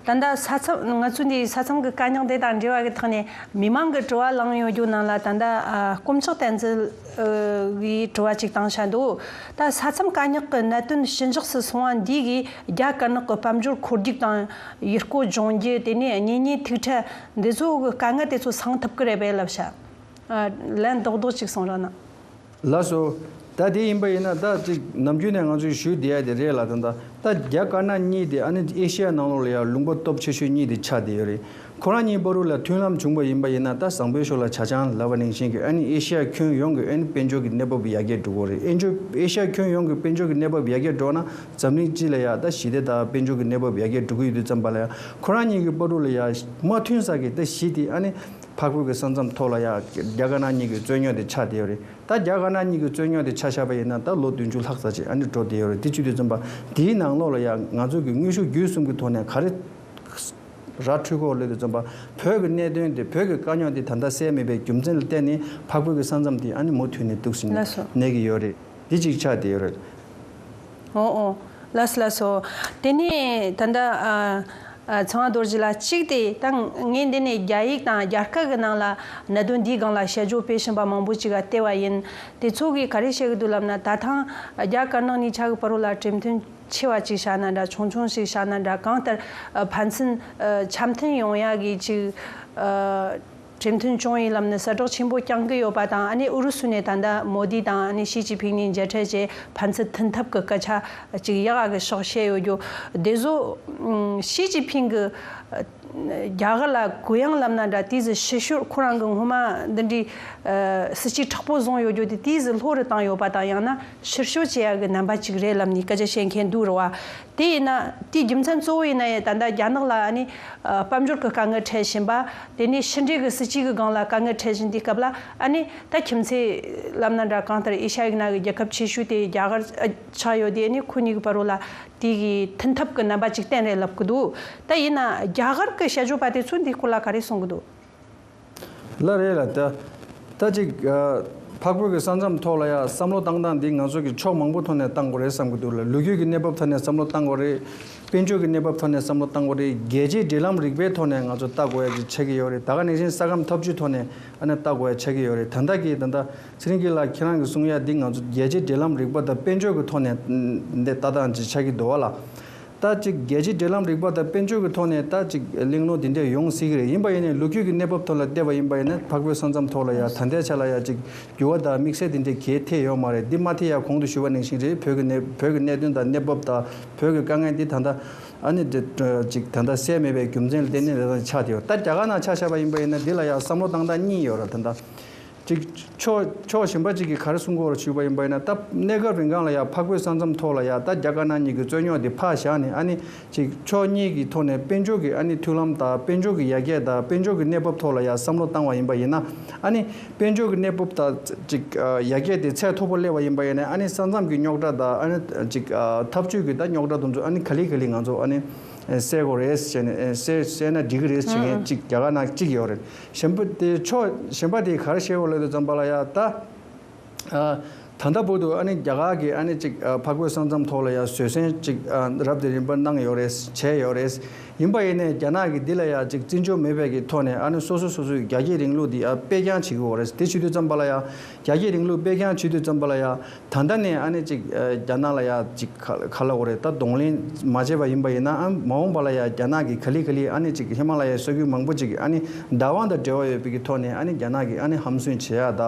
ད་ལྟ་ས་མཚམས་ང་ཚོའི་འདི་ས་མཚམས་ཀྱི་དཀའ་རྙོག་འདི་དང་འབྲེལ་བ་གི་ཐོག་ནས་མི་མང་གི་དྲི་བ་བསླངས་ཡོད་རྒྱུ་ནང་ལ་ད་ལྟ་ཨ་དཀོན་མཆོག་བསྟན་འཛིན་ཨ་གིས་དྲི་བ་ཅིག་བཏང་བཞག་འདུག་ད་ས་མཚམས་དཀའ་རྙོག་གི་གནད་དོན་ཞི་འཇགས་སུ་སོང་བ་འདི་གིས་རྒྱ་དཀར་ནག་གི་དཔལ་འབྱོར་འཁོར་རྒྱུག་དང་ཡུལ་སྐོར་ལྗོངས་རྒྱུ། དེ་ནས་གཉེན་ཉེ་ཐུག་འཕྲད་འདི་ཚོ་གི་དཀའ་ངལ་དེ་ཚོ་སངས་ཐུབ་ཀྱི་རེད་པས་ལབ་བྱ། ཨ་ལན་རྡོག་རྡོག་ཅིག་གསུང་རོགས་གནང་། ལགས་སོ། ད་དེ་ཡིན་པ་ཡིན་ན་ད་ཅིག་ནམ་རྒྱུན་ནས་ང་ཚོས་ཞུས་བསྡད་ཡ་དེ་རེད་ལ། ད་ད་ད་རྒྱ་དཀར་ནག་གཉིས་དེ་ཨ་ནི་ཨེ་ཤི་ཡ་ནང་ལོགས་ལ་ཡང་ལུང་པ་སྟོབས་ཆེ་ཤོས་གཉིས་དེ་ཆགས་བསྡད་ཡོད་རེད། ཁོ་རང་གཉིས་བར་དུ་ལ་མཐུན་ལམ་བྱུང་བ་ཡིན་པ་ཡིན་ན་ད་བཟང་པོའི་ཕྱོགས་ལ་ཆ་ཚང་ལབ་པ་ནང་བཞིན་གྱི་ཨ་ནི་ཨེ་ཤི་ཡ་ཁྱོན་ཡོངས་ཀྱི་ཨ་ནི་དཔལ་འབྱོར་གྱི་གནས་བབ་ཡར་རྒྱས་འགྲོ་གི་རེད། ཨེ་འབྱོར་ཨེ་ཤི་ཡ་ཁྱོན་ཡོངས་ཀྱི་དཔལ་འབྱོར་གྱི་གནས་བབ་ཡར་རྒྱས་འགྲོ་ན་འཛམ་གླིང་སྤྱི་ལ་ཡང་ད་ཞི་བདེ་དང་དཔལ་འབྱོར་གྱི་གནས་བབ་ཡར་རྒྱས་འགྲོ་གི་ཡོད་དུས་ཙམ་པ་ལ་ཡང་ཁོ་རང་གཉིས་ཀྱི་བར་དུ་ལ་ཡང་མ་མཐུན་ས་གི་ད་གཞི་དེ་ཨ་ནི་འཕགས་བོད་ཀྱི་ས་མཚམས་ཐོག་ལ་ཡང་རྒྱ་དཀར་ནག་གཉིས་ཀྱི་རྩོད་རྙོག་དེ་ཆགས་བསྡད་ཡོད་རེད། ད་རྒྱ་དཀར་ནག་གཉིས་ཀྱི་རྩོད་རྙོག་དེ་ཆ་བཞག་པ་ཡིན་ན་ད་ལོ་བདུན་ཅུ་ལྷག་ཙམ་ཅིག་ཨ་ནི་འགྲོ་བསྡད་ཡོད་རེད། དེ་བྱེད་དུས་ཙམ་པ་དེའི་ནང་ལོགས་ལ་ཡང་ང་ཚོ་གི་དངོས་ཤུགས་བརྒྱུད་གསུམ་གྱི་ཐོག་ནས་ག་རེ་ར་འཕྲོད་ཀྱི་ཡོད་ལབ་དུས་ཙམ་པ་བོད་ཀྱི་གནད་དོན་དེ་བོད་ཀྱི་དཀའ་རྙོག་དེ་ད་ལྟ་སེལ་མེད་པའི་རྒྱུ་མཚན་ལ་བརྟེན་ནས་འཕགས་བོད་ཀྱི་ས་མཚམས་དེ་ཨ་ནི་མུ་མཐུད་ནས་འདུག་སེ་ལགས་སོ། གནས་ཀྱི་ཡོད་རེད། འདི་གཅིག་ཆགས་བསྡད་ཡོད་རེད། ཨོ་ཨོ། ལགས་སོ་ལགས་སོ། དེ་ནས་ད་ལྟ་ཨ་ཨ་ཚངས་པ་རྡོ་རྗེ་ལགས་གཅིག་དེ་ད་ངས་འདི་ནས་རྒྱ་ཡིག་དང་རྒྱ་སྐད་ཀྱི་ནང་ལ་གནད་དོན་འདིའི་སྒང་ལ་དཔྱད་བརྗོད་སྤེལ་བཞིན་པ་མང་པོ་ཅིག་ག་བལྟས་པ་ཡིན། དེ་ཚོ་གིས་ག་རེ་བཤད་ཀྱི་འདུག་ལབ་ན་ད་ཐེངས་རྒྱ་དཀར་ནག་གཉིས་ཆ་གི་བར་དུ་ལ་གྲོས་མཐུན་ཆེ་བ་ཅིག་བཞག་ན་འདྲ། ཆུང་ཆུང་ཞིག་བཞག་ན་འདྲ། གང་ལྟར་ཨ་ཕན་ཚུན་ཨ་འཆམ་མཐུན་ཡོང་ཡ་གི་ཅིག་ཨ་གྲོས་མཐུན་བྱུང་ཡིན་ལབ་ནས་གསལ་བསྒྲགས་ཆེན་པོ་བསྐྱངས་ཀྱི་ཡོད་པ་དང་། ཨ་ནི་ཨུ་རུ་སུ་ནས་ད་ལྟ་མོ་དི་དང་ཨ་ནི་ཞི་ཅིན་ཕིང་གཉིས་མཇལ་འཕྲད་བྱས་ཕན་ཚུན་མཐུན་ཐབས་ཀྱི་སྐད་ཆ་ཅིག་ཡག་ག་གི་ཕྱོགས་བཤད་ཡོད་རྒྱུ་དེ་ཚོ། ཨ་ཞི་ཅིན་ཕིང་གི་རྒྱ་གར་ལ་གུ་ཡངས་ལབ་ན་འདྲ། དེ་ཚོ་ཕྱི་ཤོར་ཁོ་རང་གི་སྔོན་མ་འདི་འདྲའི་ཨ་སྲིད་ཇུས་མཁྲེགས་པོ་བཟུང་ཡོད་རྒྱུ་དེ་དེ་ཚོ་ལྷོ་རུ་བཏང་ཡོད་པ་དང་། ཡང་ན་ཕྱིར་བཤོལ་བྱེད་ཡ་གི་རྣམ་པ་ཅིག་རེད་ལབ་ནས་སྐད་ཆ་བཤད་མཁན་འདུག་རེད་བ། དེ་ཡིན་ན་དེའི་རྒྱུ་མཚན་གཙོ་བོ་ཡིན་ན་ཡང་ད་ལྟ་རྒྱ་ནག་ལ་ཨ་ནི་ཨ་དཔལ་འབྱོར་གྱི་དཀའ་ངལ་འཕྲད་བཞིན་པ། དེ་ནས་ཕྱི་འབྲེལ་གྱི་སྲིད་ཇུས་ཀྱི་སྒང་ལ་དཀའ་ངལ་འཕྲད་བཞིན་དུས་སྐབས་ལ། ཨ་ནི་ད་ཁྱིམ་མཚེས་ལབ་ན་འདྲ། གང་ལྟར་ཨེ་ཤ་ཡའི་ནང་གི་རྒྱལ་ཁབ་ཆེ་ཤོས་དེ་རྒྱ་གར་ཨ་ཆགས་ཡོད་དེ། ཨ་ནི་ཁོ་གཉིས་ཀྱི་བར་དུ་ལ་དེ་གི་མཐུན་ཐབས་ཀྱི་རྣམ་པ་ཅིག་བསྟན་རེད་ལབ་ཀྱི་འདུག་ད་ཡིན་ན་རྒྱ་གར་གྱི་དཔྱད་བརྗོད་པ་དེ་ཚོས་འདིའི་སྐོར་ལ་ག་རེ་གསུང་གི་འདུག་ལགས་རེད་ལགས། ད་ད་ཅིག་ཨ་འཕགས་བོད་ཀྱི་ས་མཚམས་ཐོག་ལ་ཡ་བསམ་བློ་བཏང་སྟངས་འདི་ང་ཚོ་གི་ཕྱོགས་མང་པོ་ཐོག་ནས་བཏང་དགོས་རེད་བསམ་གྱི་འདུག་ལ། ལོ་རྒྱུས་ཀྱི་གནས་བབ་ཐོག་ནས་བསམ་བློ་བཏང་དགོས་རེད། དཔལ་འབྱོར་གྱི་གནས་བབ་ཐོག་ནས་བསམ་བློ་བཏང་དགོས་རེད། རྒྱལ་སྤྱིའི་འབྲེལ་ལམ་རིག་པའི་ཐོག་ནས་ང་ཚོ་ལྟ་དགོས་ཡ་ཅིག་ཆགས་ཀྱི་ཡོད་རེད། ད་ག་ནང་བཞིན་ས་ཁམས་འཐབ་ཇུས་ཐོག་ནས་ཨ་ནི་ལྟ་དགོས་ཡ་ཆགས་ཀྱི་ཡོད་རེད། ད་ལྟ་གི་ད་ལྟ་ཚེ་རིང་སྐྱིད་ལགས་ཁྱེད་རང་གིས་གསུང་ཡ་འདི་ང་ཚོ་རྒྱལ་སྤྱིའི་འབྲེལ་ལམ་རིག་པ་དང་དཔལ་འབྱོར་གྱི་ཐོག་ནས་འདི་ལྟ་སྟངས་ཅིག་ཆགས་ཀྱི་འདུག་བ་ལ། ད་ཅིག་རྒྱལ་སྤྱིའི་འབྲེལ་ལམ་རིག་པ་དང་དཔལ་འབྱོར་གྱི་ཐོག་ནས་ད་ཅིག་གླེང་སློང་འདི་འདྲ་ཡོང་སྲིད་ཀྱི་རེད། ཡིན་པ་ཡིན་ནའི་ལོ་རྒྱུས་ཀྱི་གནས་བབ་ཐོག་ལ་བལྟས་པ་ཡིན་པ་ཡིན་ན་འཕགས་བོད་ས་མཚམས་ཐོག་ལ་ཡ་ད་ལྟའི་ཆ་ལ་ཡ་ཅིག་འགྱུར་བ་དང་དམིགས་བསལ་དེ་འདྲའི་གལ་ཐེབས་ཡོད་མ་རེད། འདི་མ་ཐེབས་ཡ་གོང་དུ་ཞུས་པ་ནང་བཞིན་རེད། བོད་ཀྱི་གནས་བོད་ཀྱི་གནད་དོན་དང་གནས་བབ་དང་བོད་ཀྱི་དཀའ་ངལ་འདི་ད་ལྟ་ ཨ་ནི་དེ་ཅིག་ད་ལྟ་གསལ་མེད་པའི་རྒྱུ་མཚན་ལ་བརྟེན་ནས་ལས་དང་ཆགས་བསྡད་ཡོད། ད་རྒྱ་གར་ནང་ཆ་བཞག་པ་ཡིན་པ་ཡིན་ན་འདི་ལ་ཡང་བསམ་བློ་བཏང་སྟངས་གཉིས་ཡོད་རེད། ད་ལྟ་ཅིག་ཕྱོགས་ཕྱོགས་གཞན་པ་ཅིག་གིས་ག་རེ་གསུང་གི་ཡོད་རེད་ཞུས་པ་ཡིན་པ་ཡིན་ན། ད་གནས་སྐབས་རིང་གང་ལ་ཡང་འཕགས་བོད་ས་མཚམས་ཐོག་ལ་ཡང་ད་རྒྱ་དཀར་ནག་གཉིས་ཀྱི་རྩོད་རྙོག་འདི་ཕར་བཞག་ནས། ཨ་ནི་ཅིག་ཕྱོགས་གཉིས་ཀྱི་ཐོག་ནས་དཔལ་འབྱོར་གྱི་ཨ་ནི་མཐུན་ལམ་དང་དཔལ་འབྱོར་གྱི་ཡར་རྒྱས་དང་དཔལ་འབྱོར་གྱི་གནས་བབ་ཐོག་ལ་ཡང་བསམ་བློ་བཏང་བ་ཡིན་པ་ཡིན་ན། ཨ་ནི་དཔལ་འབྱོར་གྱི་གནས་བབ་དང་ཅིག་ཡར་རྒྱས་དེ་ཚད་མཐོ་པོ་སླེབས་པ་ཡིན་པ་ཡིན་ན། ཨ་ནི་ས་མཚམས་ཀྱི་རྙོག་དྲ་དང་ཨ་ནི་ཅིག་འཐབ་ཇུས་ཀྱི་ད་རྙོག་དྲ་དེ་ཚོ་ཨ་ནི་ག་ལེ་ག་ལེ་ང་ཚོ་ཨ་ནི་སེལ་དགོས་རེད་ཟེར་ནས། སེལ་སེལ་ན་འགྲིག་གི་རེད་ཟེར་མཁན་ཅིག་རྒྱ་གར་ནང་གཅིག་ཡོད་རེད། གཞན་པ་དེ་ཕྱོགས་གཞན་པ་དེ་ག་རེ་བཤད་ཡོད་ལབ་དུས་ཙམ་པ་ལ་ཡ་ད། ཨ། ད་ལྟ་བར་དུ་ཨ་ནི་རྒྱ་གར་གྱིས་ཨ་ནི་ཅིག་ཨ། འཕགས་བོད་ས་མཚམས་ཐོག་ལ་ཡ་བཟོད་བསྲན་ཅིག་ཨ། རབ་དང་རིམ་པ་གནང་ཡོད་རེད། བྱས་ཡོད་རེད། ཡིན་པ་ཡིན་ནའི་རྒྱ་ནག་གིས་འདི་ལ་ཡ་ཅིག་བརྩི་འཇོག་མེད་པའི་གི་ཐོག་ནས། ཨ་ནི་སོ་སོ་སོ་སོའི་རྒྱ་སྐྱེད་རིང་ལུགས་འདི་ཨ། སྤེལ་རྐྱང་བྱེད་ཀྱི་ཡོད་རེད། དེ་བྱེད་དུས་ཙམ་པ་ལ་ཡ། རྒྱ་སྐྱེད་རིང་ལུགས་སྤེལ་རྐྱང་བྱེད་དུས་ཙམ་པ་ལ་ཡ། ད་ལྟ་ནས་ཨ་ནི་ཅིག་ཨ། རྒྱ་ནག་ལ་ཡ་ཅིག་ག་ག་ལབ་དགོས་རེད། ད་གདོང་ལེན་མ་བྱས་པ་ཡིན་པ་ཡིན་ན། ཨ། མ་འོངས་པ་ལ་ཡ་རྒྱ་ནག་གིས་ག་ལེ་ག་ལེ་ཨ་ནི་ཅིག་ཧི་མ་ལ་ཡའི་ས་ཁུལ་མང་པོ་ཅིག་ཨ་ནི་བདག་དབང་དང་འབྲེལ་བ་ཡོད་པའི་གི་ཐོག་ནས་ཨ་ནི་རྒྱ་ནག་གིས་ཨ་ནི་ཧམ་སུན་བྱེད་ཡ་ད།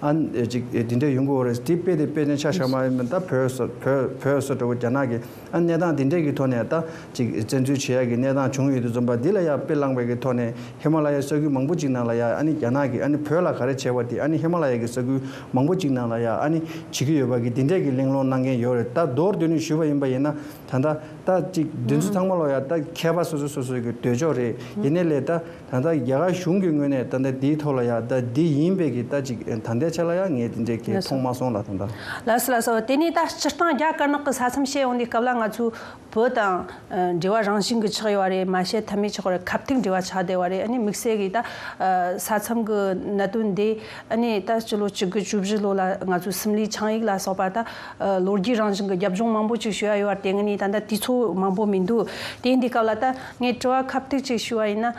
ཨ་ནི་ཅིག་དེ་འདྲ་ཡོང་གི་ཡོད་རེད། དེ་དཔེ་དེ་དཔེ་དེ་ཆ་བཞག་པ་ཡིན་ན། ད་བོད་སོ་བོད་བོད་སོ་འདྲ་བོ་རྒྱ་ནག་གིས་ཨ་ནི་གནས་སྟངས་དེ་འདྲ་གི་ཐོག་ནས་ད་ཅིག་བཙན་འཛུལ་བྱེད་ཡ་གི་གནས་སྟངས་བྱུང་ཡོད་དུས་ཙམ་པ། འདི་ལ་ཡ་དཔེ་བླངས་པའི་གི་ཐོག་ནས་ཧི་མ་ལ་ཡའི་ས་ཁུལ་མང་པོ་ཅིག་ནང་ལ་ཡ་ཨ་ནི་རྒྱ་ནག་གིས་ཨ་ནི་བོད་ལ་ག་རེ་བྱས་པ་དེ་ཨ་ནི་ཧི་མ་ལ་ཡ་གི་ས་ཁུལ་མང་པོ་ཅིག་ནང་ལ་ཡ་ཨ་ནི་བྱེད་ཀྱི་ཡོད་པ་གི་དེ་འདྲ་གི་གླེང་སློང་གནང་མཁན་ཡོད་རེད། ད་མདོར་བསྡུས་ནས་ཞུས་པ་ཡིན་པ་ཡིན་ན། ད་ལྟ་ད་ཅིག་འདི་ཚོ་ཚང་མ་ལོ་ཡ་ད་མཁས་པ་སོ་སོ་སོ་སོའི་གི་འདོད་ཕྱོགས་རེད། ཡིན་ནའི་ལས་ད་ད་ལྟ་རྒྱ་གར་གཞུང་གི་ངོས་ནས་ད་ལྟ་འདིའི་ཐོག་ལ་ཡ་ད་འདི་ཡིན་པའི་གི་ད་ཅིག་ད་ལྟའི་ཆ་ལ་ཡ་ངས་དེ་འདྲའི་གི་མཐོང་མ་སོང་ལ། ད་ལྟ། ལགས་སོ་ལགས་སོ། དེ་ནས་ད་སྤྱིར་བཏང་རྒྱ་དཀར་ནག་གི་ས་མཚམས་བཤད་ཡོང་དུས་སྐབས་ལ་ང་ཚོ་བོད་དང་འབྲེལ་བ་རང་བཞིན་གྱི་ཆགས་ཡོད་རེད། མ་བཤད་ཐབས་མེད་ཆགས་ཡོད་རེད། ཁ་ཐུག་འབྲེལ་བ་ཆགས་བསྡད་པ་རེད། ཨ་ནི་དམིགས་བསལ་གྱི་ད་ས་མཚམས་ཀྱི་གནད་དོན་འདི་ཨ་ནི་ད་སྤྱི་ལོ་གཅིག་དགུ་བཅུ་བཞི་ལོ་ལ་ང་ཚོའི་སིམ་ལའི་ཆིངས་ཡིག་ལ་སོགས་པ་ད་ལོ་རྒྱུས་རང་བཞིན་གྱི་རྒྱབ་ལྗོངས་མང་པོ་ཅིག་ཞུ་ཡ་ཡོད་པ་དེ་ངས་ནི་ད་ལྟ་དུས་ཚོད་མང་པོ་མི་འདུག་དེ་ཡིན་དུས་སྐབས་ལ་ད་ངས་དྲི་བ་ཁ་ཐུག་ཅིག་ཞུ་བ་ཡིན་ན།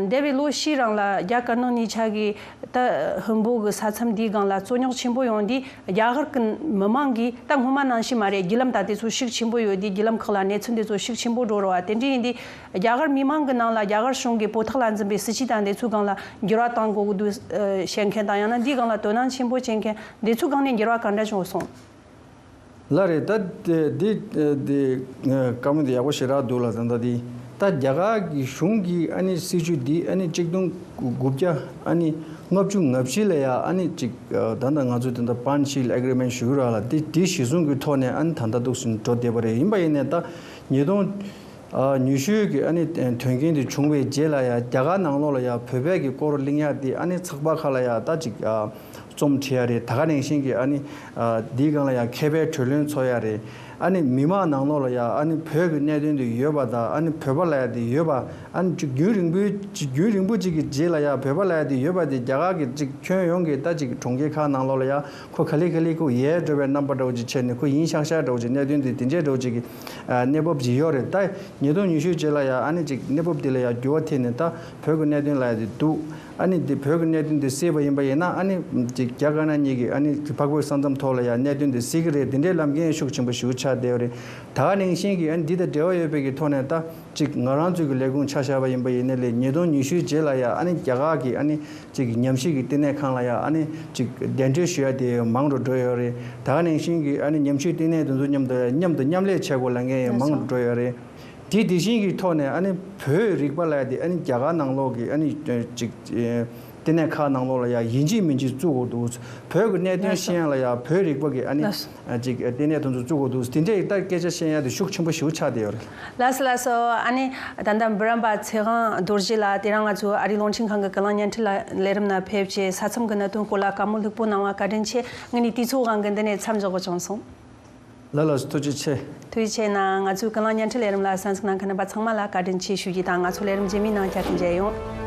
འདས་པའི་ལོ་བཞིའི་རིང་ལ་རྒྱ་དཀར་ནག་གཉིས་ཆ་གི་ད་ཧིན་བོད་ཀྱི་ས་མཚམས་འདིའི་སྒང་ལ་རྩོད་རྙོག་ཆེན་པོ་ཡོང་དུས། རྒྱ་གར་གྱི་མི་མང་གིས་ད་སྔོན་མ་ནང་བཞིན་མ་རེད། བརྒྱུད་ལམ་ད་དེ་ཚོ་ཤུགས་ཆེན་པོ་ཡོད་དུས། བརྒྱུད་ལམ་ཁག་ལ་གནས་ཚུལ་འདི་ཚོ་ཤུགས་ཆེན་པོ་འགྲོ་རོགས་པ། དེ་འདྲ་ཡིན་དུས་རྒྱ་གར་མི་མང་གི་ནང་ལ་རྒྱ་གར་གཞུང་གིས་བོད་ཐོག་ལ་འཛིན་པའི་སྲིད་བྱུས་དང་འདི་ཚོའི་སྒང་ལ་འགྱུར་བ་གཏོང་དགོས་ཀྱི་འདུག་བཤད་མཁན་དང་། ཡང་ན་འདིའི་སྒང་ལ་དོ་སྣང་ཆེན་པོ་བྱེད་མཁན་འདི་ཚོའི་སྒང་ནས་འགྱུར་བ་ག་འདྲ་བྱུང་སོང་། ལགས་རེད། ད་དེ་དེ་དེ་བཀའ་མོལ་དེ་ཡག་པོ་ཞེ་དྲག་འདུག་ལ། ད་ལྟ་དེ་ད་རྒྱ་གར་གྱི་གཞུང་གིས་ཨ་ནི་སྲིད་བྱུས་འདི་ཨ་ནི་གཅིག་སྟོང་དགུ་བརྒྱ་ཨ་ནི་ལྔ་བཅུ་ང་བཞི་ལ་ཡ་ཨ་ནི་ཅིག་ད་ལྟ་ང་ཚོ་དེ་འདྲ་པན་ཤིལ་ཨེ་གྷི་རི་མེན་ཊི་ཞུ་གི་ར་ལ། དེ་དེ་གཞི་བཟུང་གི་ཐོག་ནས་ཨ་ནི་ད་ལྟ་འདུག་སེ་འགྲོ་བསྡད་པ་རེད། ཡིན་པ་ཡིན་ནའི་ད་ཉིས་སྟོང་ཉི་ཤུ་གི་ཨ་ནི་དོན་རྐྱེན་དེ་བྱུང་བའི་རྗེས་ལ་ཡ་རྒྱ་གར་ནང་ལོགས་ལ་ཡ་བོད་པའི་གི་སྐོར་གླེང་ཡ་དེ་ཨ་ནི་ཚགས་པར་ཁག་ལ་ཡ་ད་ཅིག་རྩོམ་བྲིས་ཡ་རེད། ད་ག་ནང་བཞིན་གྱི་ཨ་ནི་འདིའི་སྒང་ལ་ཡ་མཁས་པའི་གྲོས་བློན་ཚོགས་ཡ་རེད། ཨ་ནི་མི་མང་ནང་ལོགས་ལ་ཡ་ཨ་ནི་བོད་ཀྱི་གནད་དོན་དེ་ཡོད་པ་དང་། ཨ་ནི་བོད་པ་ལབ་ཡ་དེ་ཡོད་པ། ཨ་ནི་རྒྱུན་རིང་པོའི་རྒྱུན་རིང་པོ་ཅིག་གི་རྗེས་ལ་ཡ་བོད་པ་ལབ་ཡ་དེ་ཡོད་པ་དེ་རྒྱ་གར་གྱི་ཅིག་ཁྱོན་ཡོངས་ཀྱི་ད་ཅིག་གྲོང་ཁྱེར་ཁག་ནང་ལོགས་ལ་ཡ་ཁོ་ག་ལེ་ག་ལེ་ཁོ་ཡལ་འགྲོ་བའི་རྣམ་པ་འདྲ་བོ་ཅིག་བྱས་ནས། ཁོ་ཡིན་ཤག་ཤག་འདྲ་བོ་ཅིག་གནད་དོན་དེ་དེ་འདྲའི་འདྲ་བོ་ཅིག་གི་གནས་བབ་ཅིག་ཡོད་རེད། ད་ཉིས་སྟོང་ཉི་ཤུ་རྗེས་ལ་ཡ་ཨ་ནི་ཅིག་གནས་བབ་དེ་ལ་ཡ་འགྱུར་བ་ཐེབས་ནས་ད་བོད་ཀྱི་གནད་དོན་ལབ་ཡ་དེ་འདུག་ཨ་ནི་འདི་བོད་ཀྱི་གནད་དོན་འདི་སེལ་བ་ཡིན་པ་ཡིན་ན། ཨ་ནི་འདི་རྒྱ་དཀར་ནག་གཉིས་ཀྱི་ཨ་ནི་འཕགས་བོད་ས་མཚམས་ཐོག་ལ་ཡང་གནད་དོན་འདི་སེལ་གྱི་རེད། འདི་འདྲའི་ལམ་འགན་ཤུགས་ཆེན་པོ་ཞིག་ཆགས་བསྡད་ཡོད་རེད། ད་ག་ནང་བཞིན་གྱི་ཨ་ནི་འདི་དང་འབྲེལ་བ་ཡོད་པའི་གི་ཐོག་ནས། ད་ཅིག་ང་རང་ཚོའི་གི་ལས་ཁུངས་ཆ་བཞག་པ་ཡིན་པ་ཡིན་ནའི་ལས། ཉིས་སྟོང་ཉི་ཤུའི་རྗེས་ལ་ཡང་ཨ་ནི་རྒྱ་གར་གྱི་ཨ་ནི་ཅིག་ཉམས་ཞིབ་ཀྱི་ལྟེ་གནས་ཁང་ལ་ཡང་ཨ་ནི་ཅིག་གདན་འདྲེན་ཞུ་ཡ་དེ་མང་རུ་འགྲོ་ཡོད་རེད། ད་ག་ནང་བཞིན་གྱི་ཨ་ནི་ཉམས་ཞིབ་ལྟེ་གནས་དེ་ཚོ་མཉམ་དུ་མཉམ་དུ་མཉམ་ལས་བྱེད་དགོས་ལབ་མཁན་ཡང་མང་རུ་འགྲོ་ཡོད་རེད། དེ་དེ་བཞིན་གྱི་ཐོག་ནས་ཨ་ནི་བོད་རིག་པ་ལབ་ཡ་དེ་ཨ་ནི་རྒྱ་གར་ནང་ལོགས་ཀྱི་ཨ་ནི་ཅིག་ལྟེ་གནས་ཁག་ནང་ལོགས་ལ་ཡང་ཡིན་གཅིག་མིན་གཅིག་བཙུགས་དགོས་འདུག་བོད་ཀྱི་གནད་དོན་ཤེས་ཡ་ལ་ཡང་བོད་རིག་པ་གི་ཨ་ནི་ཅིག་ལྟེ་གནས་དེ་ཚོ་བཙུགས་དགོས་འདུག་དེ་འདྲའི་ད་སྐད་ཆ་བཤད་ཡ་དེ་ཤུགས་ཆེན་པོ་ཞིག་ཆགས་བསྡད་ཡོད་རེད། ལགས་སོ་ལགས་སོ། ཨ་ནི་ད་ལྟ་འབུམ་རམས་པ་ཚེ་དབང་རྡོ་རྗེ་ལགས་དེ་རིང་ང་ཚོ་ཨ་རིའི་རླུང་འཕྲིན་ཁང་གི་ཀུན་གླེང་བརྙན་འཕྲིན་ལས་རིམ་ནང་ཕེབས་བྱས་ས་མཚམས་ཀྱི་གནད་དོན་སྐོར་ལ་བཀའ་མོལ་ལྷུག་པོ་གནང་བ་བཀའ་དྲིན་ཆེ། ངས་ནི་དུས་ཚོད་དབང་གིས་འདི་ནས་མཚམས་འཇོག་དགོས་བྱུང་སོང་། ལགས་ལགས་སོ། ཐུགས་རྗེ་ཆེ། ཐུགས་རྗེ་ཆེ་གནང་། ང་ཚོའི་ཀུན་གླེང་བརྙན་འཕྲིན་ལས་རིམ་ལ་གསན་གཟིགས་གནང་མཁན་རྣམ་པ་ཚང་མ་ལ་བཀའ་དྲིན་ཆེ་ཞུ་རྒྱུ་དང་། ང་ཚོ་ལས་རིམ་རྗེས་མའི་ནང་བསྐྱར་དུ་མཇལ་ཡོང་།